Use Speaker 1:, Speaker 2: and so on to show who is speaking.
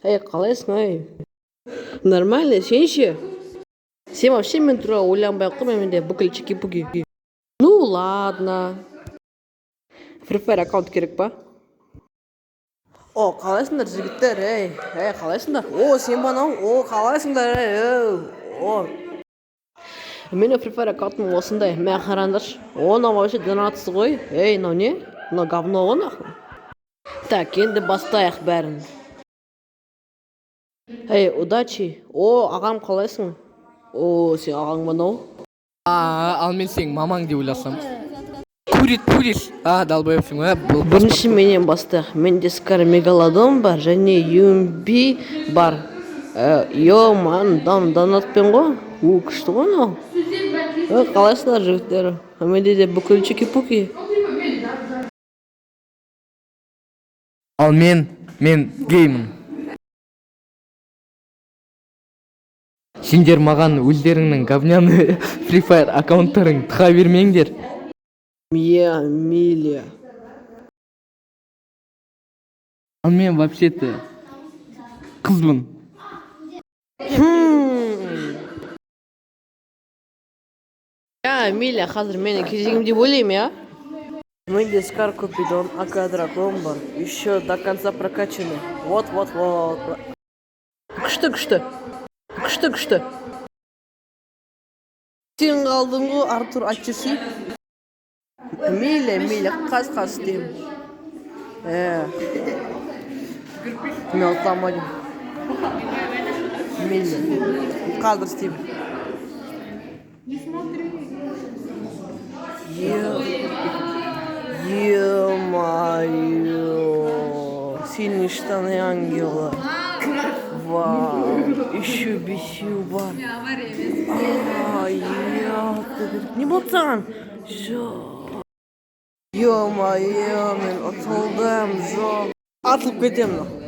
Speaker 1: Ей, қалайсың, ей? Нормально, сен ше? Сен вообще мен туралы ойланбай ақ қой, менде бүкіл чики-пуки. Ну ладно. Free Fire аккаунт керек па? О, қалайсыңдар, жігіттер, ей? Ей, қалайсыңдар? О, сен ба анау? О, қалайсыңдар, ей? О. Менің Free Fire аккаунтым осындай. Мә, қараңдаршы. О, мынау вообще донатсыз ғой. Ей, мынау не? Мынау говно ғой, нахуй. Так, енді бастайық бәрін. Ей, удачи. О, ағам, қалайсың? О, сен ағаң ба мынау?
Speaker 2: А, ал мен сенің мамаң деп ойласам. Курит, куришь. А, долбоебсің, а, бұл.
Speaker 1: Бірінші менен бастайық. Менде Скар Мегалодон бар және UMP бар. Йо, ман, донатпен ғой. У, күшті ғой мынау. Ой, қалайсыңдар, жігіттер? Менде де бүкіл чики-пуки.
Speaker 2: Ал мен геймін. Сендер маған өздеріңнің говняный Free Fire аккаунттарың тыға бермеңдер.
Speaker 1: Мия, Милия.
Speaker 2: Ал мен вообще-то қызбын.
Speaker 1: Я, Миля, қазір менің кезегім деп ойлаймын, иә? Менде Скар Купидон, АК Дракон бар. Еще до конца прокачаны. Вот, вот, вот. Күшті, күшті. Күшті, күшті. Сен қалдың ғой, Артур Атчуси. Миля, Миля, қас қас деймін. Э. Мен ұтамадым. Миля. Қазір істеймін. Ё-моё, сильные штаны ангела. Вау, еще бесю бар. А, не болды саған? Жоқ. Ё-моё, мен ұтылдым, жоқ. Атылып кетемін.